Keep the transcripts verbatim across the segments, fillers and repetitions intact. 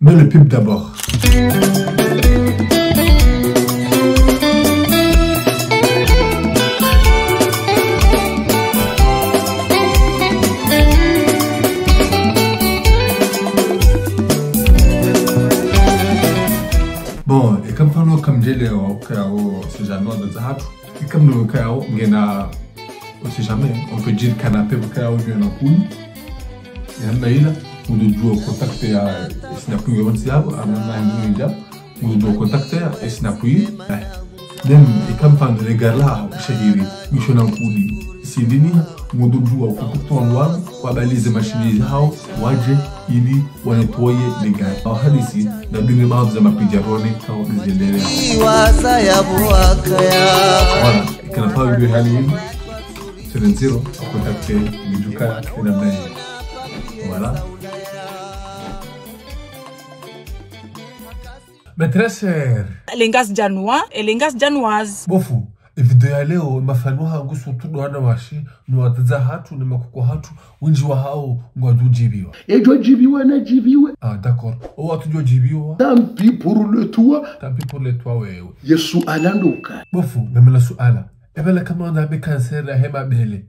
Mais le pub d'abord. Bon, eka mfano kamdjele wa ukaya o sijano za zahatru. Eka mno ukaya o ngena, on sait jamais, on peut dire canapé ukaya o ngena kuni. Ya namna ila, ngudo djuwa contacter ya Snapchat yontsi yabo, ama na ngudo djuwa, ngudo djuwa contacter ya Snapchat. Même eka mfano le gala, shahiri, misho na kuni, sindini, ngudo djuwa contacter wanu, wabalize mashini zahao, wadje, ili wanettoyer le gala. Au hadisi, na bine baadhi za mapijarone, kao nizelele. Iwaza ya buwaka ya. Voilà, eka na pa video hali hivi, c'est le zéro, contacter, mijuka, ina mnani. Voilà. Mes très chers. Elengas Janois, Elengas Janoise. Bo fundi, e video ya leo, mafano hangu surtout ndo wanawashe, no wadzadze hatru, ne makoko hatru, wendji wahao, ngwadjo djibiwa. Edjo djibiwa na djibiwe. Ah, d'accord. O watsudjo djibiwa. Tant pis pour le toi. Tant pis pour le toi, wewe. Ye suala nduka. Bo fundi, ngamina suala. Ebe la kama wana be cancer ya he mabele.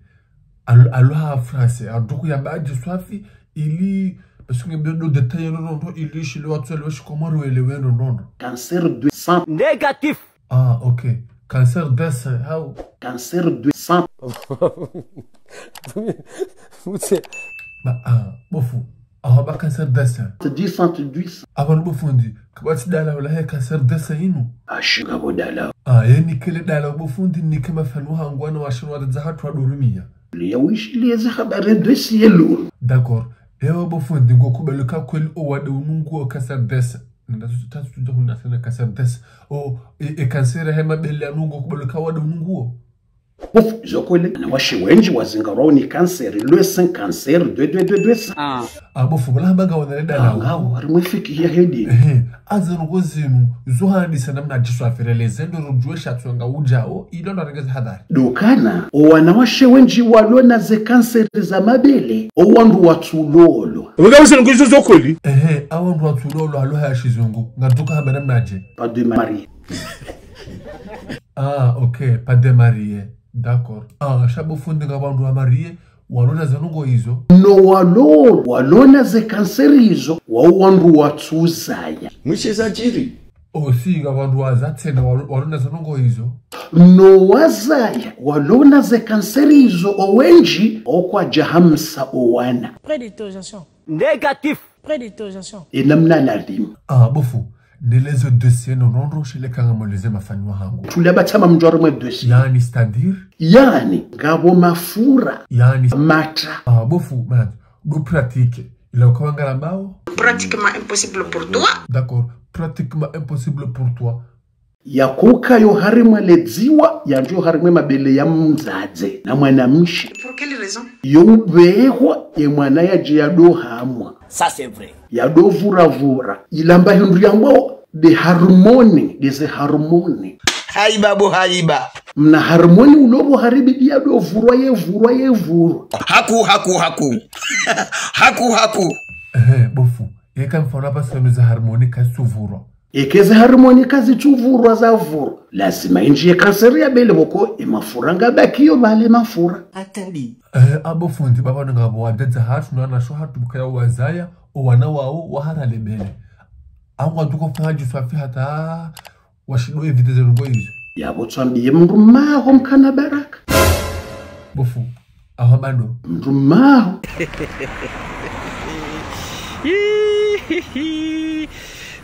Alo, alo ha français, ado kuyamba dje swafi, ili, parce que nge besoin de détails, non, non, non, ili shile watsu elewa shikomori welewe, non, non, non. Cancer de sang. Négatif. Ah, ok. Cancer de sang, how? Cancer de sang. Mutse. Ba, ah, bo fundi. Awa ba cancer de sang. Dix cent dix. Aba no bo fundi, kapvatsi dalao la he cancer de sang inu. Ashinga bo dalao. Ah, ye nike le dalao bo fundi, nike mafano hangu wanawashe no wadzadze hatru wadorumia. Liya wishi liye ze habari de cielo. D'accord. Ewa bo fundi, ngo kubali ka kweli o wade unu nguo cancer de sang. Nda tutu, tatu tuja hunda sana cancer de sang. O, e, e cancer ya he mabele yanu ngo kubali ka wade unu nguo. Bo fundi, zo kweli, wanawashe wendji wazingarwao ni cancer, le sang cancer, de, de, de, de sang. Ah. Ah, bo fundi, bala hamba ngawo na le dalao. Ah, ngawo, harimwe fiki ya hedi. Ehe, aza ndrongo zinu, zo hadisa namna djiswafirele, ze ndo rudjuwe sha tsonga udjao, ilo ndo rengeze hadhari. Ndo ukana, o wanawashe wendji walo na ze cancer za mabele, o wandru watsulolwa. Wega wese ndrongo izo zo kweli? Ehe, a wandru watsulolwa, alo haya shizungu, ngadjo ka hamba namnadje. Pas de mari. Ah, ok, pas de marié. D'accord. Ah, sha bo fundi nga wandru wa marié, walo na ze ndrongo izo. No walo, walo na ze cancer izo, wao wandru watsuzaya. Mwishe za djiri. Aussi, nga wandru waza tsena, walo, walo na ze ndrongo izo. No wazaya, walo na ze cancer izo, o wendji, o kwadja hamsa o wana. Point d'interrogation. Négatif. Point d'interrogation. E namna ladhimu. Ah, bo fundi, nelezo dossier no nondro shile ka ngamweleze mafano hangu. Tula batama mdjwaro mwe dossier. Yaani, c'est-à-dire? Yaani, ngapvo mafura. Yaani. Matra. Ah, bo fundi, man, ndo pratique. Ila ukawa ngalambao? Pratiquement impossible pour toi. D'accord, pratiquement impossible pour toi. Yakuka yo harimwa le dziwa, yandjo harimwa mabele ya mdzadze na mwanamshe. Pour quelle raison? Yo ubehwa ye mwana yadje yado hamwa. Ça, c'est vrai. Yado vura vura. Ilamba hindru yambwao de harmoni, de ze harmoni. Haiba bo haiba. Mna harmoni ulobo haribidi yado vurwa ye vurwa ye vurwa. Haku, haku, haku. Haku, haku. Ehe, bo fundi. Eka mfano hapvasa no ze harmoni kazitsuvurwa. Eka ze harmoni kazitsuvurwa zavurwa, lazima indji ye cancer ya bele pvoko e mafura ngabakiyo pvale mafura. Attendez. Eh, abo fundi, baba nunga bo wadzadze hatru no wanawashe hatru bukaya wazaya, o wana wao wahara le bele. Awu wadjo ka fanya djiswafi hata washindo éviter ze ndrongo izo. Yapvo tswambiye mndru maho mkana baraka. Bo fundi, aho bado. Mndru maho.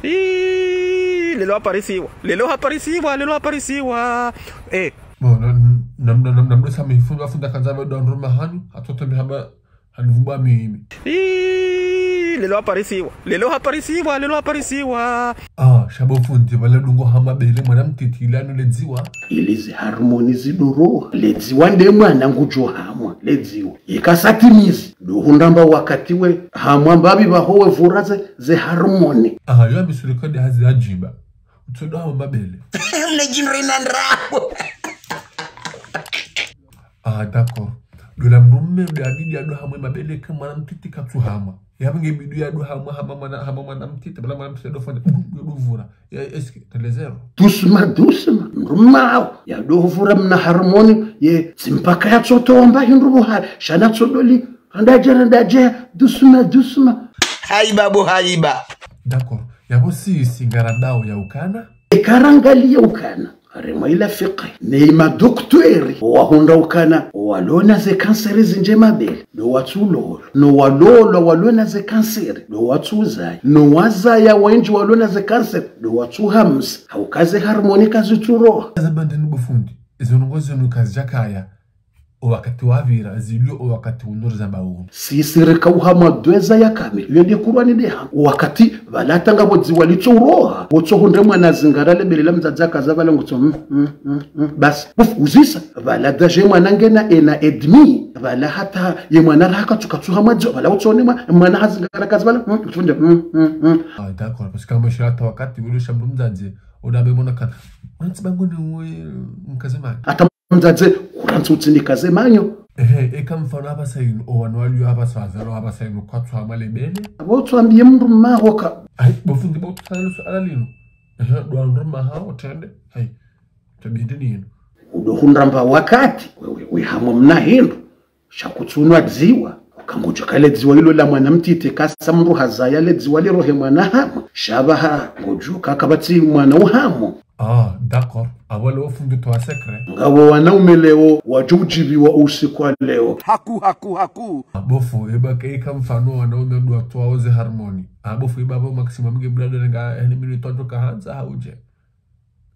Ih, lelo haparisiwa, lelo haparisiwa, lelo haparisiwa. Eh. Bon, na, na, na, na, na, mdo sami fundi, fundi kandza bado ndru mahanu, hatoto mi hamba, hanivumba mimi. Ih, lelo haparisiwa, lelo haparisiwa, lelo haparisiwa. Ah, sha bo fundi, pvala dungo hama bele mwana mtiti ile ano le dziwa. Ili ze harmoni zidoro. Le dziwa nde mwana ngudjo hamwa, le dziwa. Ika satimizi, ndo hundamba wakati we, hamwa mbapvi pvaho we vura ze, ze harmoni. Ah, yo amisuri kadi hazi ajiba. Utsodo hama mabele. Mne jinri na ndrabo. Ah, d'accord. Ndo la mdrume, ndo yabidi yado hamwe mabele ka mwana mtiti katsu hamwa. Yapvo nge bidi yado hamwa, hamwa mwana, hamwa mwana mtiti, bala mwana mtiti ndo fanya, ndo vura. Ya, est-ce que, t'as les zéros ? Doucement, doucement. Mdrume hawo, yado vura mna harmonie, ye, tsi mpaka yatsotomba hindru buhari, sha natsodoli, randaje, randaje, doucement, doucement. Haiba bo haiba. D'accord. Yapvo si, si ngaradao ya ukana ? Eka rangalia ukana, harumwa ila fiqh, ne madokteri, wahundra ukana, walona ze kanseri zindji mabele, ndo watsu lolwa, no walolwa walona ze kanseri, ndo watsu zaya, no wazaya wendji walona ze kanseri, ndo watsu hamsi, hauka ze harmonie kazitsu roha. Zabandeni bo fundi, izo ndrongoo zinu kazidjakaya, o wakati wapvira, zilio o wakati unu rizamba unu. Sisi rika uhamwa dweza ya kamili, yo nde Kurwani nde ha. O wakati, pvala tanga pvo dziwa litso uroha, wotso hundre mwana zingara lebele la mdzadze akaza pvala ngutso, mm, mm, mm, mm. Basi, buf, uzisa, pvala daje mwana ngena un an et demi, pvala hata ye mwana raha katsu katsu hamwa dziwa, pvala utsone mwa-, mwana hazingara kaza pvala, mm, kutsu funde, mm, mm, mm. Ah, d'accord, parce que kama shira hata wakati, ule shambu mdzadze, oda be mwana kana. Mwana tsibangu ni uwe, mkaze mani. Hata mdzadze, kurantsi utsinikaze manyo. Ehe, eka mfano hapvasa inu, o wana walio hapvasa wazalwa hapvasa inu, kwatsu hamwa lebele. Apvo utsuambie mdrume haho ka. Ayi, bo fundi bo tsalo suala linu. Ehe, ndo mdrume haho trende. Ayi, tabidi ni inu. Udo hundra mba wakati, we, we, we hamwa mna hindru. Sha kutsunwa dziwa. Uka ngodjo ka le dziwa ilo la mwana mtiti kasa mdru hazaya le dziwa lirohe mwana hamwa. Sha pvaha, ngodjo ka kapvatsi mwana uhamwa. Ah, d'accord. Apvo leo fundi towa secret. Ngapvo wanaume leo, wadjo udjibiwa usiku wa leo. Haku, haku, haku. Ah, bo fundi, eba ke eka mfano wanaume ndo watowao ze harmonie. Ah, bo fundi, eba bo maximum nge brother nga, yani minute wadjo ka handza, hauje.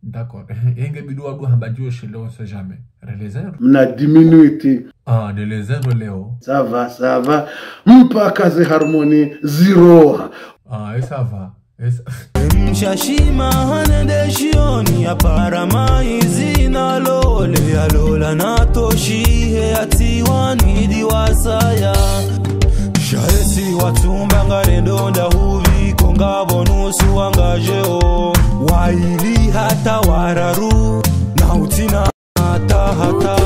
D'accord. Yenge bidi wado hamba djio shile, on sait jamais. Relezero. Mna dix minutes. Ah, relezero leo. Ça va, ça va. Mpaka ze harmonie ziroha. Ah, et ça va. Mshashima hanende shioni ya para maizi na lole ya lola na toshihe ya tiwani diwasaya. Shaesi watsumba ngarendo nda huvi konga bonusu wangajeo. Waili hata wararu na utina hata hata.